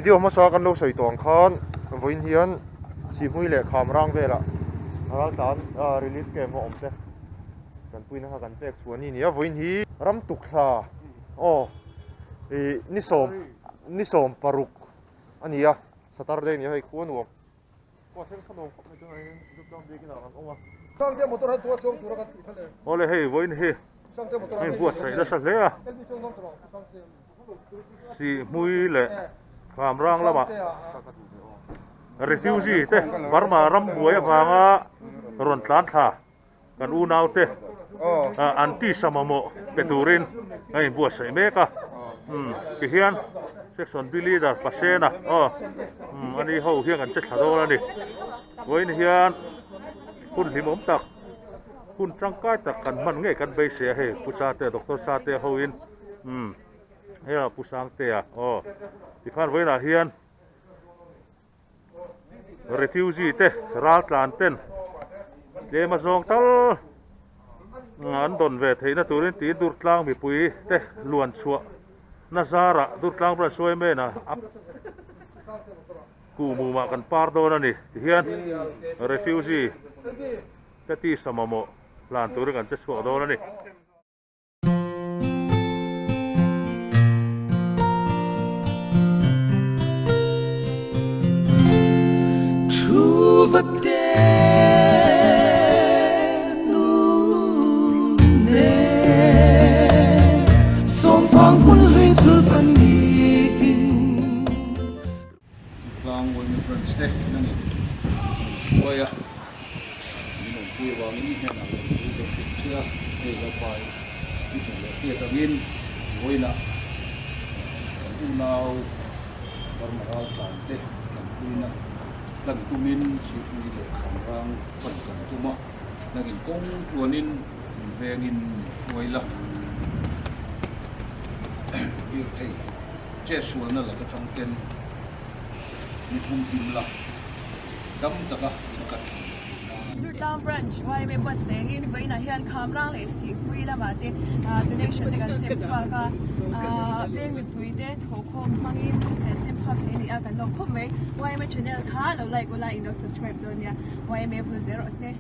Video hmasa kan lo sawi tawh ang khan vawiin hian Sihhmui leh Khamrang velah raltlan relief camp a awm te kan puina kha kan pek chhuah ni nia vawiin hi ram tukthla aw ih ni sawm ni sawm paruk a ni a Saturday ni a hei khua nuam khua thleng kha nuam khawp mai tunah hian Zuptlang biakin ah kan awm a. Awle hei vawiin hi hei buatsaih nasa hle a Sihhmui leh Khamrang lamah refugee te Burma ram buai avanga rawn tlan thla kan unau te an tisa mamawh pe turin a inbuatsaih mek a tihian section B leader Pasena aw ani ho hian kan che thla dawn a ni vawiin hian hun hlimawm tak hun tangkai tak kan hman ngei kan beisei a hei Pu Chate Doctor Chate hoin umm hei a Pu Sangtea aw tikhan vawiinah hian refugee te raltlan ten tlem a zawng tal an dawn ve theihna turin tiin Durtlang mipui te luan chhuah na zarah Durtlang branch yma a kuhmumah kan par dawn a ni tihian refugee te tisa mamawh hlan turin kan che chhuak dawn a ni. Tlang Women Branch te nangin min hruai a, min awmpui avangin i hnenah lo thu ka hrilh che a, hei Lalpa i hmuh leh hriat angin vawiinah kan unau Burma raltlan te tanpuina hlan tumin Sihpui leh Khamrang pan kan tum a, nangin kawng tluanin min vengin min hruai la, lirthei. Che sualna laka tang ten mi humhim la dam taka in kat thei leh thei nan. Durtlang Branch yma buatsaih in vawiinah hian Khamrang leh Sihpui lamah te donation te kan sem chhuak a, veng mipui te thawhkhawm hmangin kan sem chhuak thei a ni a, kan lawm khawp mai. Yma channel kha lo like ula in lo subscribe dawn nia, yma vul zel rawh se.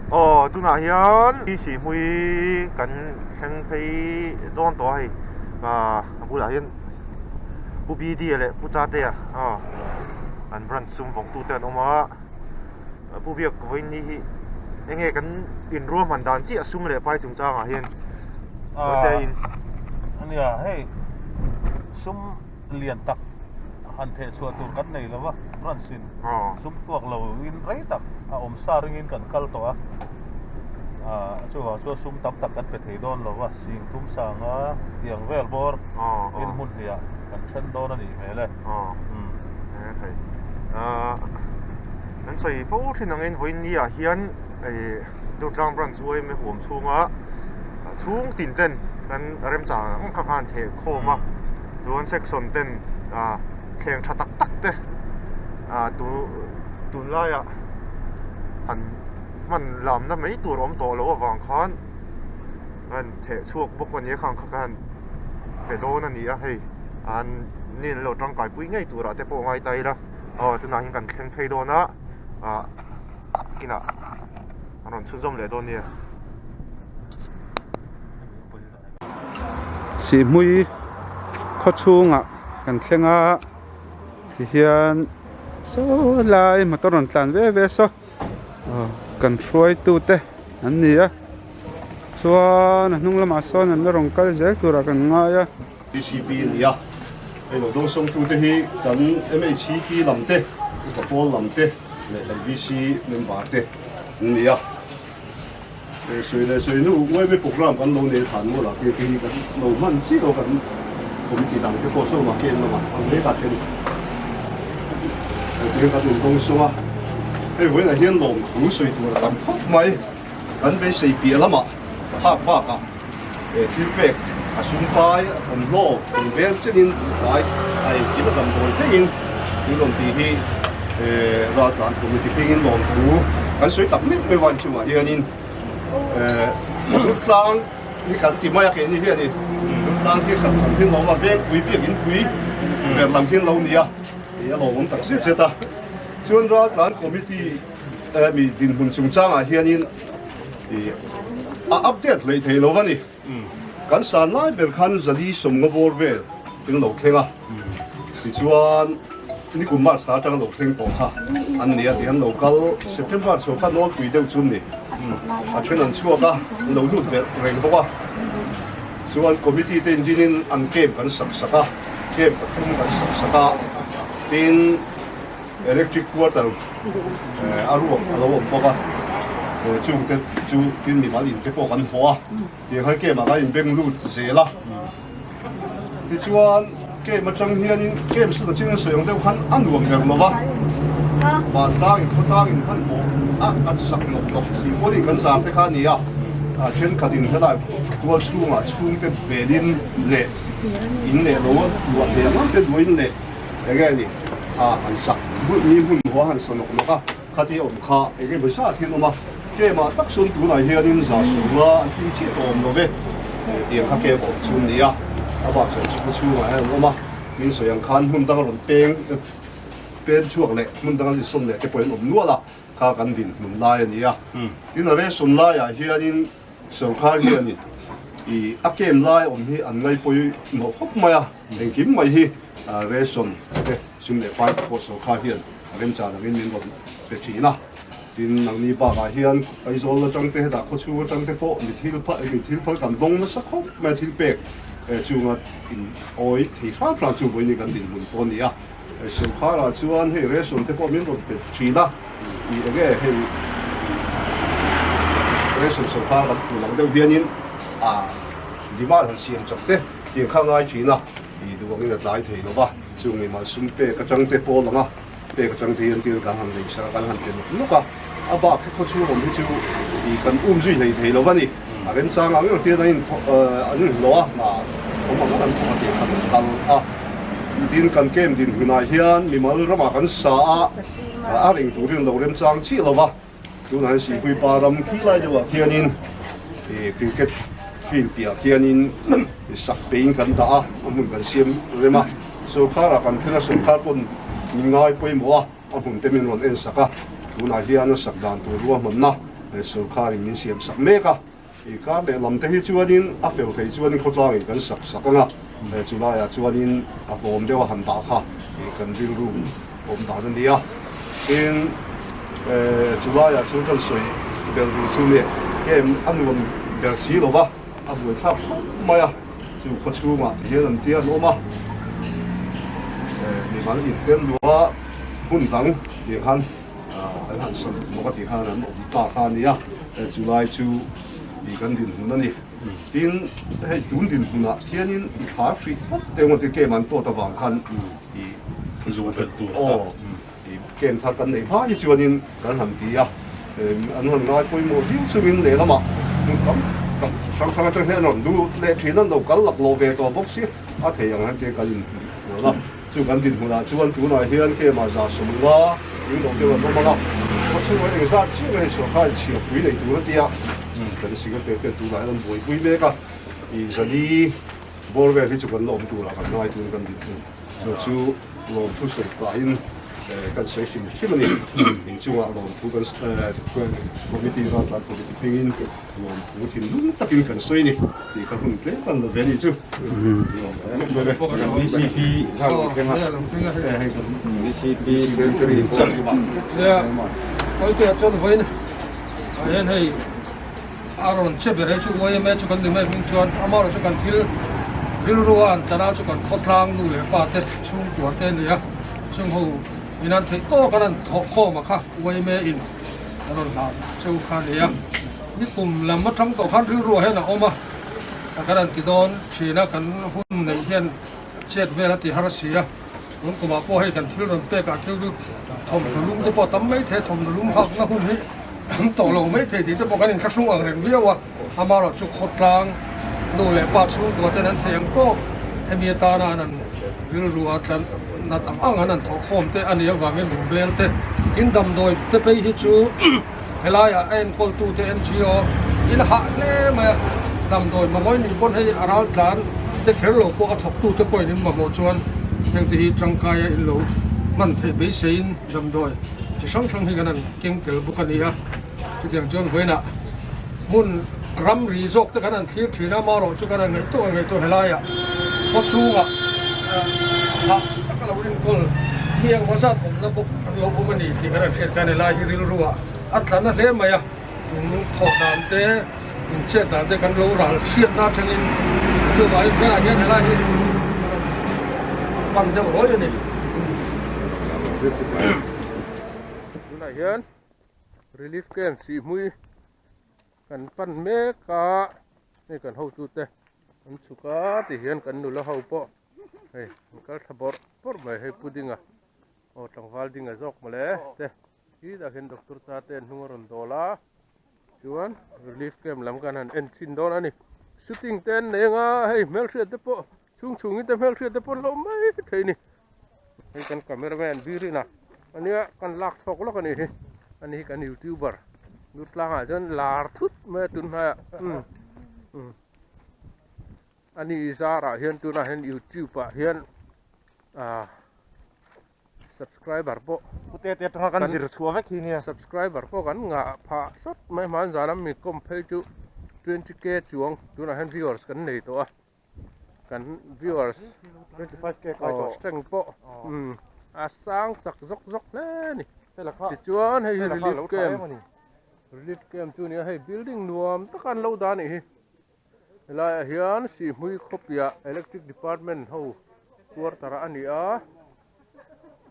Aw tunah hian Sihhmui kan thleng phei dawn tawh a hei ah a bulah hian Pu Bidi leh Pu Chatea aw an branch sum vawngtu te an awm a Pu Biak vawiin ni hi. Enge kan inruahman dan chiah sum leh pai chungchangah hian Tawite in. Ania hei sum lian tak han theh chhuah tur kan nei lo va branch in sum tuak lo in rei tak a awm sa ringin kan kal tawh a chuvang chuan sum tam tak kan pe thei dawn lo va sing thum sanga tiang vel bawr in hmun hnih ah kan then dawn a nih hmel e. Kan sawi fo thin angin vawiin ni ah hian Durtlang branch uaim huam chhunga chhung tin ten kan remchang ang kha khan theh khawm a chuan section ten thleng tha tak tak te tunlaiah han hman lamna mai tur awm tawh loh avang khan an theh chhuak bawk a ni a khang kha khan pe dawn a ni a hei an ni an lo tangkai pui ngei turah te pawh ngai ta ila aw tunah hian kan thleng phei dawn a ah kinah an rawn chhunzawm leh dawn nia. Sihhmui khaw chhungah kan thleng a tihian saw lai motor rawn tlan ve ve saw kan hruaitute an ni a chuan a hnung lamah sawn an la rawn kal zel turah kan ngai a. TCP a ni a, hei lo dawngsawngtute hi kan MHCP lam te, Upa Pawl lam te leh kan VC member te an ni a. Sawi leh sawi nu UMA program kan lo nei than mual ah te hi kan lo hman chiah lo kan committee dang te pawh sawma ken lamah ang mek ah then hetiang kan in dawngsawng a, hei vawiinah hian lawmthu sawi tur a tam khawp mai, kan beisei piah lamah phak bakah. He thil pek a sum pai, a thawmhnaw, thing vel chenin buhfai a engkim a damdawi thlengin tun rawn tih hi raltlan committee hmingin lawmthu kan sawi tak meuh meuh a inchungah hianin Durtlang hi kan ti mai a keini hianin Durtlang hi hran hran hi lawm a vengpui biak inpui ber lam hi an lo ni a tih a lawmawm tak zet zet a chuan raltlan committee mi dinhmun chungchangah hianin A update hlei thei lo a ni. Kan san lai ber khan Zali sawmnga bawr vel in lo thleng a, tichuan nikum March thla atanga lo thleng tawh kha an ni a ti an lo kal September chho kha nawlpui deuh chu an ni. A then an chhuak a, an lo lut belh reng bawk a. Chuan committee te indinin an camp kan sak sak a, camp pathum kan sak sak a, tin Electric quarter a ruak a lo awm bawk a, chung te chu tin mimal in te pawh kan haw a, tiang khan camp ah khan in beng lut zel a. Tichuan camp atang hianin camp sut a ching an sawi ang deuh khan a nuam ber lo va, vantlang in khawtlang in hmanhmawh a kan sak nawk nawk si pawhin kan zar te kha a ni a, thenkhat in helai tual chhungah chhungte belin leh in leh lo a luah thei ang ang te duain leh Enge ni a han sak bulh ni hmun hua han sa nawk nawk a, khati awm kha enge maw zat hian awm a, kem ah tak chuan tunah hianin za sawmnga an tling chiah tawh awm lo ve, tiang kha kem awm chu an ni a, a bak zawng chu khaw chhungah hian an awm a, tin sawi ang khan hmun dang a rawn peng pen chhuak leh hmun dang an insawn leh te pawh an awm nual a, kha kan dinhmun lai a ni a, tin a ration laiah hianin Sorkar hianin ih a kem lai awm hi an ngaihpawimawh khawp mai a, engkim mai hi ration te sum leh pai te pawh sorkar hian remchan angin min rawn pe thin a. Tin, nangni bakah hian Aizawl atang te hetah khawchhung atang te pawh mi thil mi thil phal kan dawng nasa khawp mai a, thil pek chunga in awi thei hram hram chu vawiin kan dinhmun pawh a ni a. Sorkarah chuan hei ration te pawh min rawn pe thin a, ih enge hei ration sorkar kan hmuh lang deuh hianin ah demand han siam chak te tiang kha ngai thin a, ih duh angin a tlai thei lo va, chung mimal sum pek atang te pawl anga pek atang te hian thil kan han lei sak a, kan han pe nawk nawk a, a bak hi khawchhung awm hi chu ih kan um zui hlei thei lo va ni, a remchang ang ang tian an an inhlawh a, hna awm ang ang an thawk a tiang khan an kal a. Tin, kan camp dinhmunah hian mimal ramah kan sa a, a reng turin lo remchang chiah lo va, tunah hian Sihpui pa ram khi lai deuhah khianin cricket field piahah khianin sak peiin kan dah a, a hmun kan siam rem a, sorkarah kan thleng a, sorkar pawn min ngai pawimawh a, a hmun te min rawn en sak a, tunah hian a sak dan tur ruahmanna sorkarin min siam sak mek a. I kar leh lam te hi chuanin a fel thei chuanin khawtlangin kan sak sak ang a, chu laiah chuanin a hlawm deuh a han dah kha kan rilru awm dan a nia. Tin, chu laiah chuan kan sawi bel tur chu nia camp a nuam ber si lo va a buaithlak khawp mai a chu khaw chhungah ti hian an tia an awm a mimal intel lua hmun dang tih khan an han sawi bawk a tih khan an awm ta kha a nia chulai chu ih kan dinhmun a ni. Tin, hei tun dinhmunah hianin i thla hrih phawt te ngawt hi kem an tawt avang khan i zu belh tur a aw i kem thar kan nei hma hi chuanin kan han ti a, an han ngai pawimawh viau chungin lehlamah hmun tam tak hrang hrang atang hian an rawn lut leh thin an lo kal laklawh ve tawh bawk si a thei ang hian te kan inhmuh a. Chu kan dinhmunah chuan tunah hian kemah 150 eng lo deuh an awm ang a, khaw chhungah engzat chiah nge sawrkar chhiarpui nei tur a tia kan secretary ten tunah hian an buaipui mek a, i zali bawr vel hi chu kan la awm turah kan ngai tun kan dinhmun chu chu lawmthu sawi pahin kan sawi hrim hrim a ni. Inchungah lawmthu kan committee raltlan committee hmingin Lawmthu thinlung takin kan sawi ni tih ka hun tlem kan lo ve ni chu. VCP VCP secretary Kawite chuan vawiin ah hian hei a rawn che ber hi chu yma chu kan ni mai hming chuan amaherawh chu kan thil rilru a an tana chu kan khawtlang nu leh pa te chhungkua te a ni a chung ho in an theih tawk an an thawh khawm a kha yma in a rawn hlan cheu kha a ni a, ni kum lam atang tawh khan rilruah hian a awm a, kan han ti dawn thin a, kan hun neih hian chet vel a ti har si a, tun kumah pawh hei kan thil rawn pek ah thil chu thawmhnaw lum te pawh a tam mai thei a, thawmhnaw lum hakna hun hi tam tawh lo mai thei tih te pawh kan inthlahrung ang reng viau a, amaherawh chu khawtlang nu leh pa chhungkua ten an thei ang tawk hemi atana an han rilru a tlan na tam ang an han thawh khawm te a nih avangin bungbel te tin damdawi te phei hi chu helaiah a enkawl tu te NGO in hah hle mai a damdawi mamawih nih pawn hei a ral tlan te kher lo pawh a thawk tu te pawhin in mamawh chuan heng te hi tangkaia in lo hman theih beiseiin damdawi chi hrang hrang hi kan han keng tel bawk a ni a chutiang chuan vawiinah hmun ramri zawk te kan han thlir thin a marawh chu kan han ngaihtuah ang ngaihtuah helaiah khaw chhungah hah tak a lo enkawl mi engmaw zat awmna bawk an lo awm a ni tih kan han hriat khan helai hi rilruah a tla na hle mai a in thawh dan te in chet dan te kan lo ral hriatna atangin chuvangin tunah hian helai hi pan deuh rawih a ni. Tunah hian Relief camp Sihhmui kan pan mek a, hei kan hotute an chhuk a ti hian kan nula ho pawh hei an kal thla bawrh bawrh mai hei pudding a aw tlangval ding a zawk mawle te khi dah hian doctor cha te an hnung a rawn dawl a chuan relief camp lam kan han en chhin dawn a ni shooting te an nei anga hei hmelhriat te pawh Chhung chhungin te hmelhriat te pawh an lo awm mai thei a ni. Hei kan cameraman Birin a ania kan lak chhawk lawk a nih hi. Ani hi kan youtuber Lutlang ah chuan lar thut mai a tunhnaiah umm umm ani zarah hian tunah hian youtube ah hian ah subscriber pawh Pute te atanga kan zir chhuah vek hi nia. Subscriber pawh kan ngah phah sawt mai hmanzan a mi kawm phei chu 20k chuang tunah hian viewers kan nei tawh a. kan viewers 25k kai tawh strength pawh a sang chak zawk zawk hle a ni tichuan hei hi relief camp relief camp chu nia hei building nuam tak an lo dah a nih hi helaiah hian Sihhmui khawpiah electric department ho quarter a ni a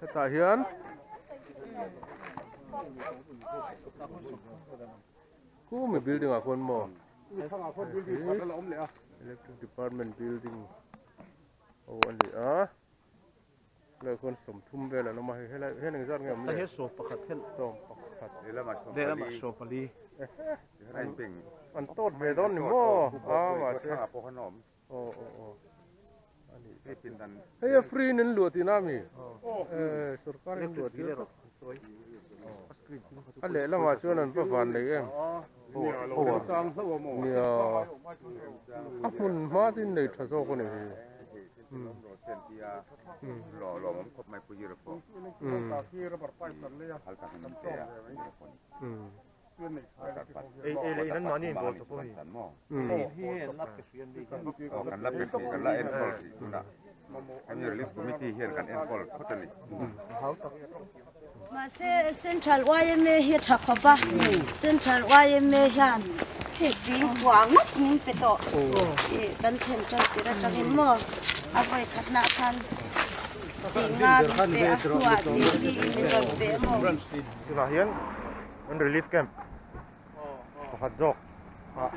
hetah hian khumi building ah khuan maw. Electric department building ho a ni a helai khuan 30 vel an awm a hei helai hian engzat nge awm le 11 an tawt ve dawn ni maw a mahse aw aw aw hei a free in an luah tihna a mi sorkar in luah tir a lehlamah chuan an va van nei em nia a hmun hma chu in nei tha zawk a ni hi Mahse Central yma hi a tha khawp a, Central yma hian hei singkua ngawt min pe tawh ih kan thlen tan tir atangin maw a vawi khatna khan singa min pe a hnuah singli in min rawn pe a maw. Tunah hian an relief camp pakhat zawk ah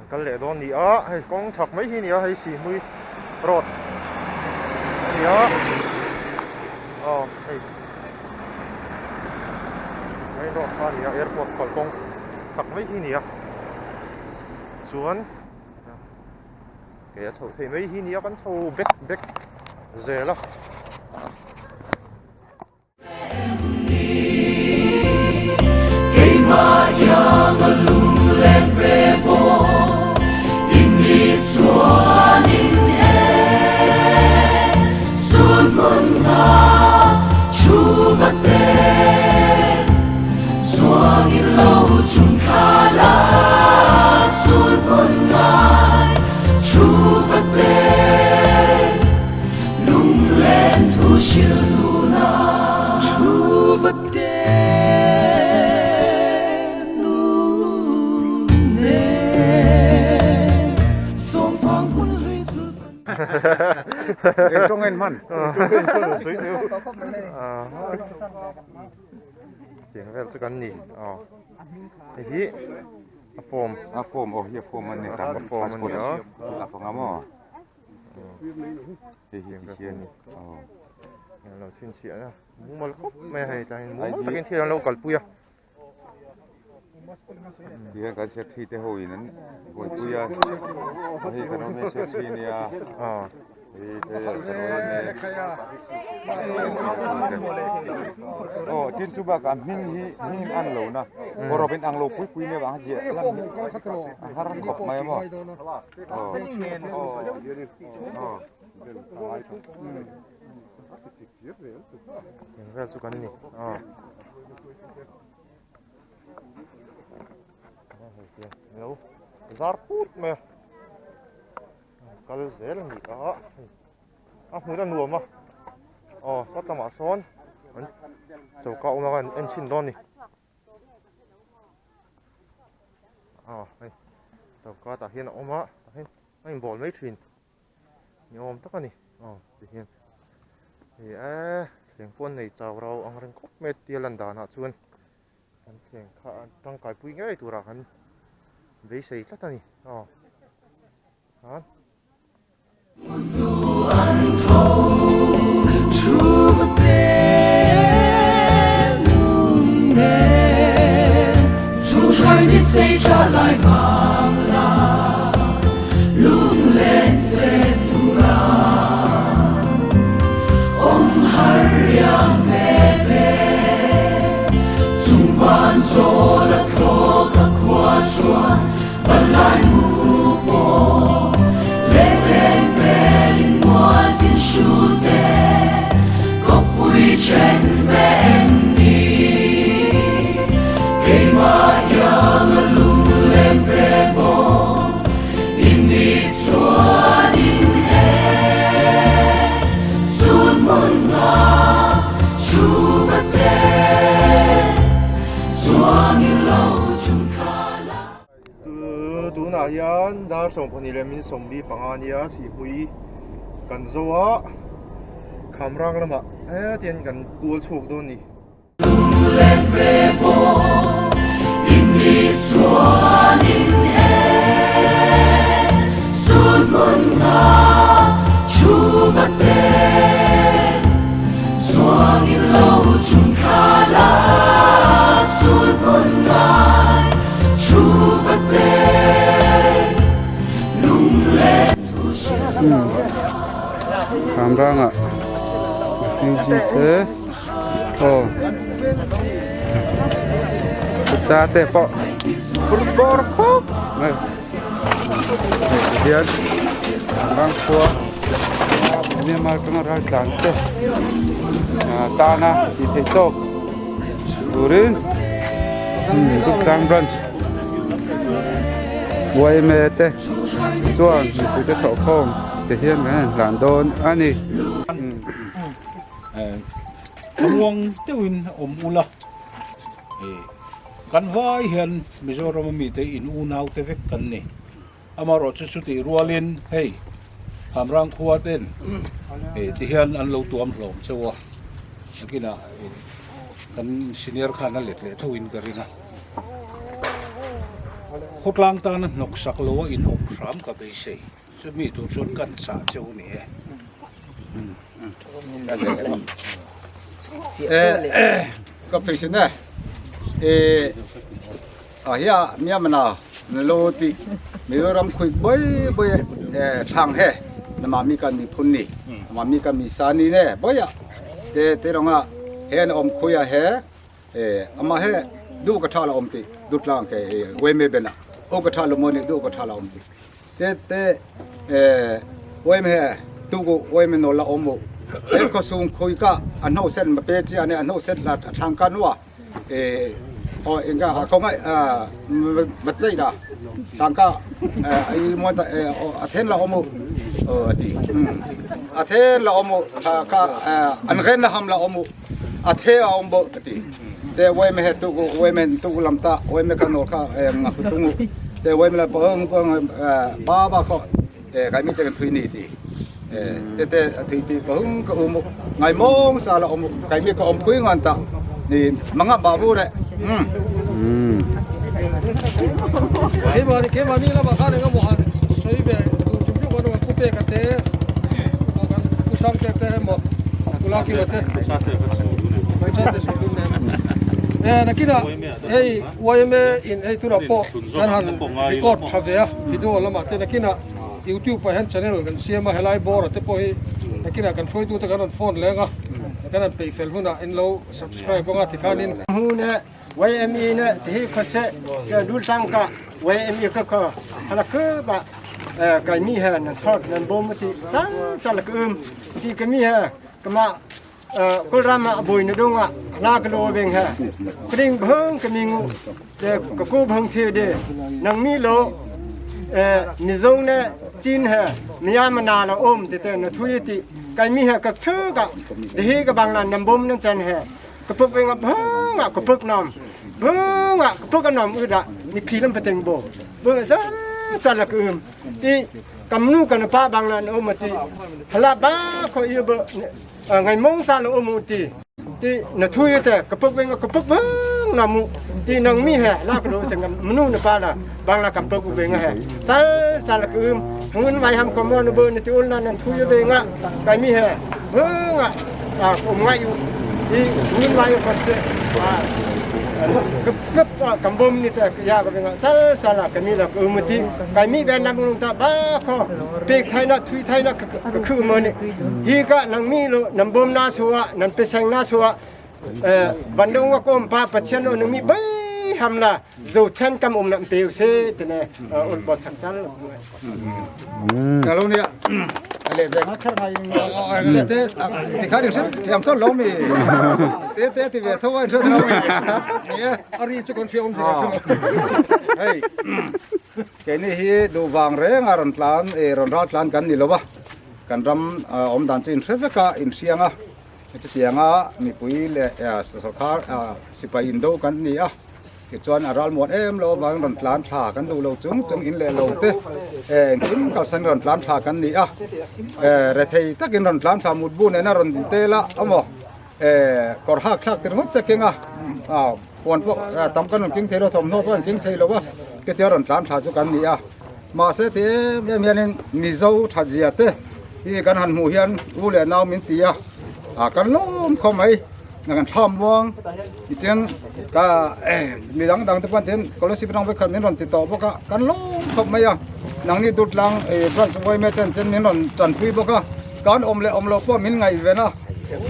an kal leh dawn a ni a hei kawng chhak mai hi a ni a hei Sihhmui road a ni a aw hei main road kha a ni a airport kalkawng chhak mai hi a ni a chuan Kei a chho thei mai hi nia kan chho bek bek zel a. Tiang vel chu kan ni aw hei hi a form a form aw hi a form a ni a form a ni a a fanga maw hei hi ti hian aw an lo chhinchhiah a mumal khawp mai a hei tlaiin mumal takin thil an lo kalpui a. Tihian kan secretary te ho in an buaipui a hei kan awm e secretary ania hei te kan awm e aw tin chu bakah hming hi hming in an lo na hawrawp in ang lo pui pui nia vang a ziah lan hi a har khawp mai a maw aw aw Eng vel chu kan ni aw lo zar put mai a kal zel a ni a a hmun a nuam a aw sawt lamah sawn an choka awm a kan en chhin dawn a ni aw hei choka tah hian a awm a tah hian a inbawl mai thin. Ni awm tak a ni aw ti hian hei e thleng pawh an nei chau rau ang reng khawp mai tia lan danah chuan an thleng kha an tangkai pui ngei turah kan beisei tlat a ni aw han. Tunah hian dar 12 leh min 45 nia Sihpui kan zo a Khamrang lamah hetiang kan kual chhuak dawn a ni. Khamrangah refugee te aw cha te pawh phur bawr khawp mai hei ti hian Khamrang khua Myanmar atanga ral tlan te tana tih theih tawk turin Duktlang branch yma te chuan mipui te thawhkhawm te hian kan han hlan dawn a ni. Thlamuang deuhin awm ula, kan vai hian Mizoram a mite in unau te vek kan ni. Amaherawh chu chutih rualin hei Hamrang khua ten ti hian an lo tuam hlawm chauh a, nakinah kan senior khan a let leh tho in ka ring a. Khawtlang tana hnawksak loa in awm hram ka beisei. Chumi tur chuan kan chah cheu a ni e. Ka peisin e. E a hia miamana lo ti Mizoram khui boi boi e thlang he nama mi kan mi phun ni nama mi kan mi sa ni ne boya te te ronga hen om khuya he e ama he du ka tha la om ti du tlang ke we me bena o ka tha lo mo ni du ka tha la om ti te te e oi me tu ko oi me no la om mo he ko sung khoi ka an ho sen ma pe chi ane an ho sen la thang ka nuwa e o enga ha ko ngai a ma chei da thang ka ai mo ta a then la om o ti a then la om tha ka an gen la ham la om a the a om bo ti te wai me he tu ku wai me tu ku lam ta wai me ka no kha e nga hu tungu te wai me la pang pang ba ba kho e kai mi te kan thui ni ti e te te thui ti pang ka um ngai mong sa la om kai mi ka om pui ngan ta ni manga ba bu re um Ke ma ke ma ni la ma kha ne nga mo han soi ve tu chung chung wa ku pe ka te ku sang te te mo kula ki te nakina hei YMA in hei tuna pawh kan han record tha ve a video lamah te nakina youtube ah hian channel kan siam a helai bawr ah te pawh hi nakina kan hruaitu te kan rawn phone leng a kan han peih fel hunah in lo subscribe anga tikhanin YME ne hi khose ke dul tang ka YME ka ka hala ke ba kai mi ha nan sot nan bom ti sang sal ka um ti ka mi ha kama kul ram a boi na dung a la ka lo beng ha kring bhong ka mi ngu te ka ko bhong the de nang mi lo mizo ne chin ha myanmar la om te te na thui ti kai mi ha ka thu ka de hi ka bang la nam bom nan chan ha ka puk beng a bhong a ka puk nam bhong a ka puk a nam u da ni phi lam pateng bo bo sa sa la ka um ti kam nu kan pa bang la om ti hala ba kho i bo ngai mong sa lo om ti ti na thu ye te ka puk beng ka puk beng na mu ti nang mi he la ka do sing mnu na pa la bang la kam puk beng he sal sa la ka um ngun vai ham ko mo na bo ni ti ul na nan thu ye beng a kai mi he beng a a om ngai u ti ngun vai ko se a cấp cấp cầm bom ni ta ya ka benga sal sala ka mi la ka um ti kai mi ben nam lung ta ba kho pek thai na thui thai na ka khu mo ni hi ka nang mi lo nam bom na suwa nan pe sang na suwa bandung wa kom pa pathian no nang mi bai ham la zo then kam um nam pe se te ne ul bot sak sal ka lo nia le ve nga kher ngai ti kha rin thiam thon lo mi te te ti ve tho an lo mi ni ari chu kon siam si hei ke ni hi du wang reng a ron tlan e ron ra tlan kan ni lo wa kan ram om dan chin hre veka in hrianga chutianga mipui le sarkar sipai indo kan ni a Tichuan a ral muan em lo avangin rawn tlan thla kan duh lo chung chung in leh lo te engkim kalsan rawn tlan thla kan ni a, rethei takin rawn tlan thla mutbu nena rawn din tel a amaw kawr hak thlak tir ngawt te keng a, puan pawh tam kan rawn keng thei lo thawmhnaw pawh an keng thei lo a, ketia rawn tlan thla chu kan ni a, mahse ti em em hianin Mizo thatzia te hi kan han hmuh hian u leh nau min ti a, kan lawm khawp mai. Kan thlam muang tichuan ka mi dang dang te pawh an scholarship rang vek khat min rawn ti tawh bawk a kan lawm khawp mai a nangni dut tlang branch yma ten chuan min rawn tanpui bawk a kan awm leh awm loh pawh min ngaih ven a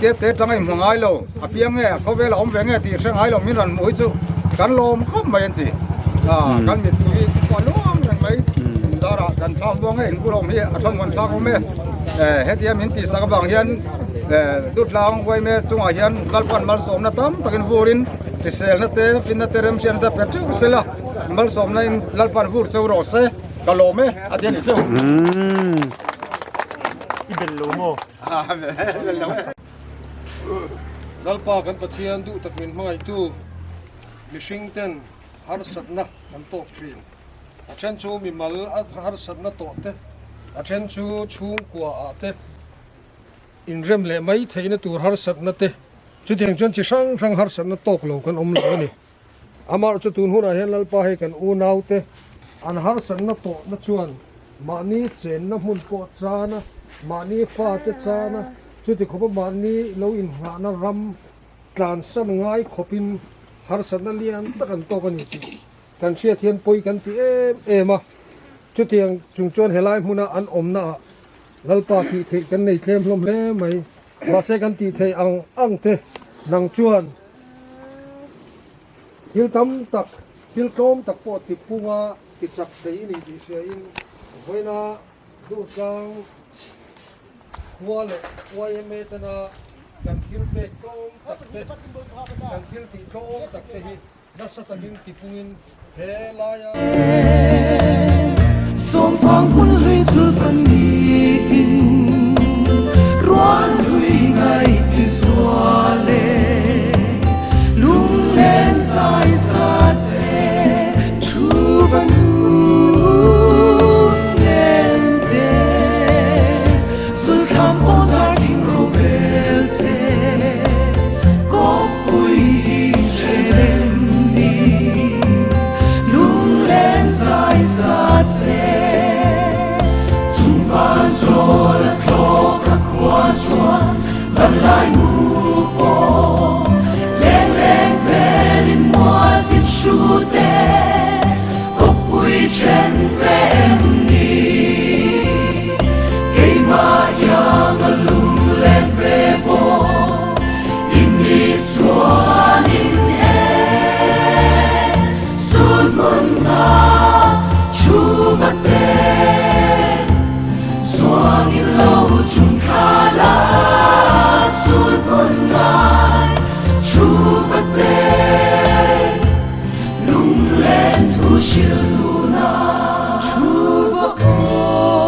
te te tang a inhmu ngai lo a piang nge khawvel a awm ve nge tih hre ngai lo min rawn hmuh hi chu kan lawm khawp mai an ti a kan mittui pawh a luang reng mai zarah kan thlam muang nge inbul awm hi a thlamuan thlak awm e hetia min tihsak avang hian. Dutlang Uaime chungah hian Lalpan malsawmna tam takin vurin hriselna te finna te remhriatna te pe teuh sela malsawmna in Lalpan vur cheu rawh se ka lawm e a ti a ni cheu. I bel lo maw? A bel lo e. Lalpa kan Pathian duh tak min hmangaihtu mihring ten harsatna kan tawk thin. A then chu mimal a harsatna tawh te, a then chu chhungkua ah te inrem leh mai theihna tur harsatna te, chutiang chuan chi hrang hrang harsatna tawk lo kan awm lo a ni. Amah chu tun hunah hian Lalpa hei kan unaute an harsatna tawhna chuan mahni chenna hmun pawh chana, mahni fate chana, chuti khawpa mahni lo inngahna ram tlansan ngai khawpin harsatna lian tak an tawk a ni tih kan hriat hian pawi kan ti em em a. Chutiang chung chuan helai hmuna an awmnaah Lalpa tih theih kan nei tlem hlawm hle mai. Mahse kan tih theih ang ang te nang chuan thil tam tak, thil tlawm tak pawh ti phunga ti chak thei i ni tih hria in vawiina Durtlang khua leh yma tena kan thil pek tlawm tak te, kan thil tih tlawm tak te hi Nasa takin tipungin he laia. Sawmfang hmun hlui chulfan niin rual hlui ngai ti zual e lunglen zai sa che thu va nun len te Zulthlam pawh zar thing ro bel che Kawppui i ṭhen em ni Lunglen zai sa che Chung van zawl a thlawk a khua chuan Van lai mu pawh Leng leng velin mual tin hrut e Kawppui ṭhen ve em ni Keimah iang a lunglen ve bawk I ni chuanin e Sun hmun nga thu va te Chuangin lo chung thla la Sun hmun ngai thu va te Lunglen thu hril duna Thu va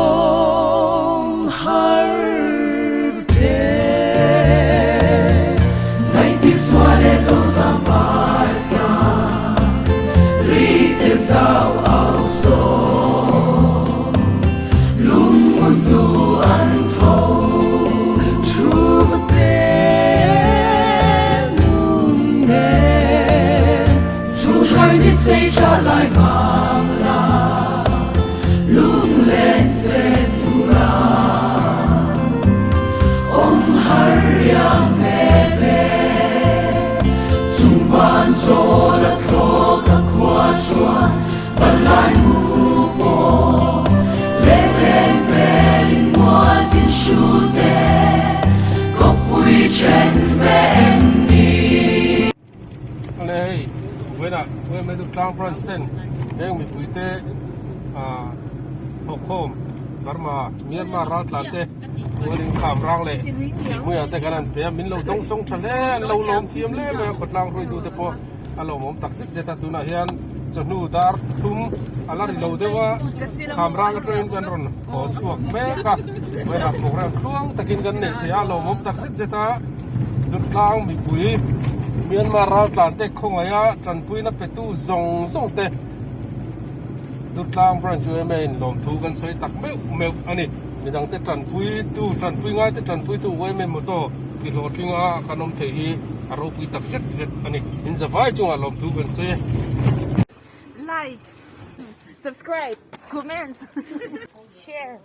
awm har te Ngai ti sual e zo zam par ta Ri te zau au so Lung mun nu an tho Thu va te nun nen Chu har ni sei cha lai mang la Lunglen sen tura Awm har riang ve ve Chung van zawl a thlawk a khua chuan Van lai mu pawh Leng leng velin mual tin hrut e Kawppui then ve em ni. Awle hei vawiinah Ueme Durtlang Branch ten heng mipuite ah thawkkhawm Burma Myanmar raltlan te tualin kham rang leh Sihhmuia te kan han pe a min lo dawng sawng tha hle an lo lawm thiam hle mai a khawtlang hruaitu te pawh a lawmawm tak zet zet a tunah hian chawhnu dar thum a la ri lo deuh a kham rang atangin kan rawn haw chhuak mek a vawiinah program tluang takin kan neih theih a lawmawm tak zet zet a. Durtlang mipui Myanmar raltlan te khawngaih a tanpuina petu zawng zawng te Durtlang branch yma in lawmthu kan sawi tak meuh meuh a ni. Midang te tanpui tu tanpui ngai te tanpui tu yma motor ti hlawhtling a kan awm thei hi a ropui tak zet zet a ni. In zavai chungah lawmthu kan sawi e. Like, subscribe, comments, share.